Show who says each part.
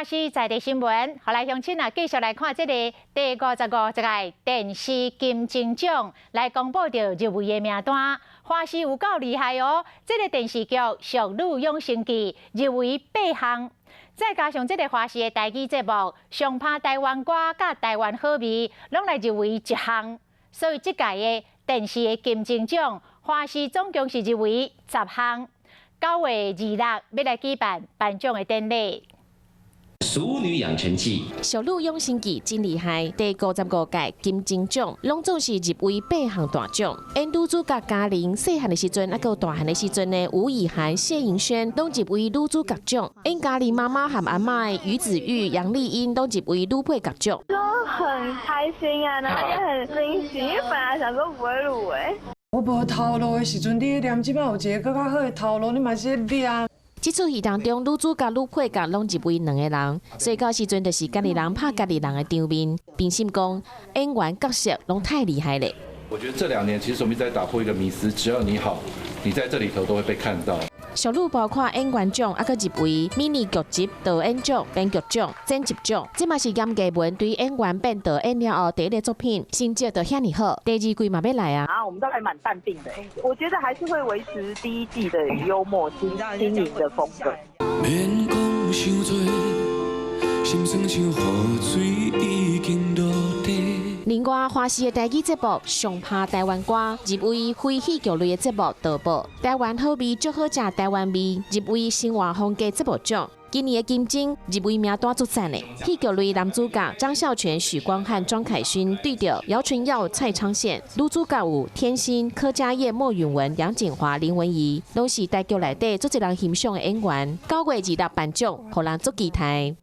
Speaker 1: 是在地新聞，予來鄉親啊，繼續來看這個第55屆電視金鐘獎來公布著入圍的名單。華視有夠厲害哦！這個電視劇《俗女養成記》入圍八項，再加上這個華視的台語節目《上拍台灣歌》佮台灣好味，攏來入圍一項。所以這屆的電視的金鐘獎，華視總共是入圍10項。9月26欲來舉辦頒獎的典禮。
Speaker 2: 《俗女養成記》
Speaker 3: 俗女養成記真厲害，第55屆金鐘獎攏總是入圍八項大獎。演女主角嘉玲細漢的時陣，猶閣大漢的時陣呢，吳以涵、謝盈萱攏入圍女主角獎。演嘉玲媽媽和阿嬤的於子玉、楊麗音攏入圍女配角獎。
Speaker 4: 都很開心啊，然後也很驚喜，因為本來想說不會入圍。
Speaker 5: 我無頭路的時陣，你念這擺有一个閣較好的頭路，你嘛是咧念。
Speaker 3: 這齣戲當中，女主角、女配角攏入圍兩个人，所以到時陣就是家己人拍家己人的場面。評審講，演員角色攏太厲害了。
Speaker 6: 我覺得這2年其實我們在打破一個迷思，只要你好，你在這裡頭都會被看到。
Speaker 3: 俗女包括演員獎，猶閣入圍迷你劇集導演獎、編劇獎、剪輯獎，這嘛是嚴藝文對演員變導演了後第一个作品，成績就遐爾好，第二季嘛欲來啊！
Speaker 7: 啊，我們都還蠻淡定的，我覺得還是會維持第一季的幽默新新穎的風格。
Speaker 8: 免講傷濟，心酸像雨水已經落地。
Speaker 3: 另外，華視的台語節目《上拍台灣歌》入圍非戲劇類的節目導播，台灣好味足好食台灣味入圍生活風格節目獎。今年的金鐘入圍名單足讚的，戲劇類男主角張孝全、許光漢、莊凱勳對著姚淳耀、蔡昌憲，女主角有天心、柯佳嬿、莫允雯、楊謹華、林文怡，攏是台劇內底足濟人欣賞的演員。9月26頒獎，予人足期待。